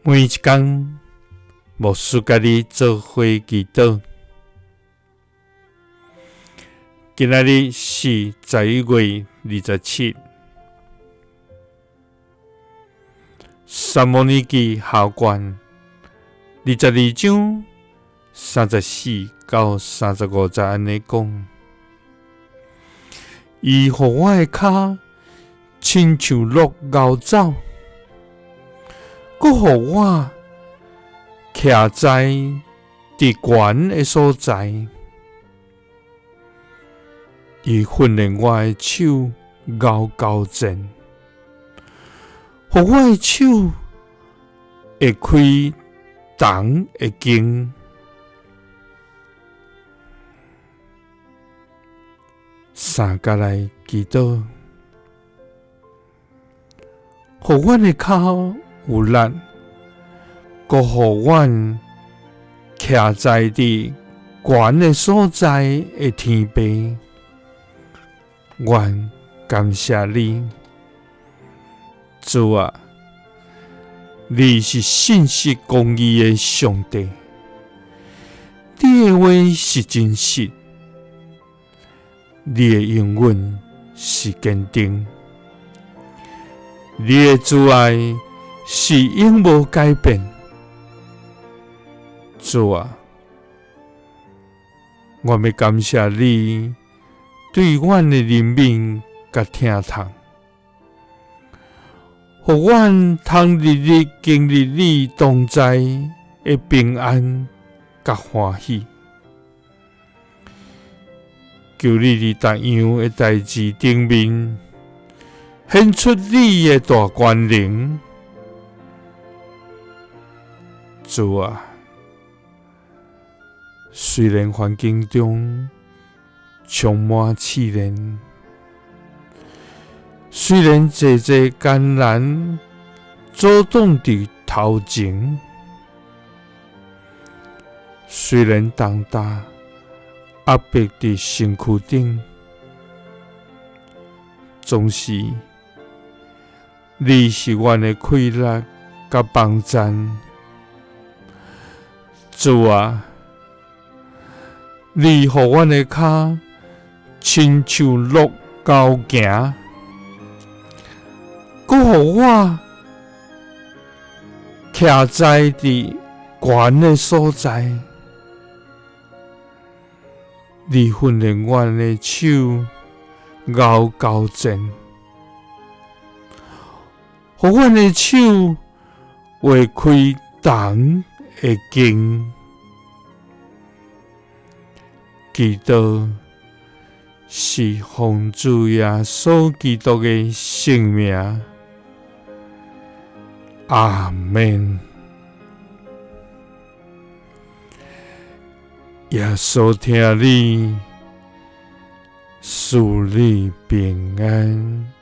每一工，牧师佮你做伙祈祷。今仔日是11月27，撒母耳记下卷22章34到35节按呢讲：伊予我的跤亲像鹿敖走，阁予我徛在伫悬的所在。伊训练我的手敖交战，予我的手会开铜的弓。三角来祈祷，予阮的跤有力，阁予阮徛在伫悬的所在的天父，阮感谢你，主啊，你是信实公义的上帝，你的话是真实，你的应允是坚定，你的慈爱是永无改变。主啊，我欲感谢你对阮的怜悯佮疼痛，予阮通日日经历你同在的平安佮欢喜。求你伫逐样的代志顶面显出你的大权能。主啊，虽然环境中充满试炼，虽然济济艰难阻挡伫头前，虽然重担压迫伫身躯顶，总是你是阮的气力佮帮赞。主啊，你予阮的跤亲像鹿猴行，阁予我徛在伫悬的所在。你训练阮的手敖交战，予阮的手划开铜的弓。祈祷是奉主耶稣基督的圣名，阿们。耶稣疼你，赐你平安。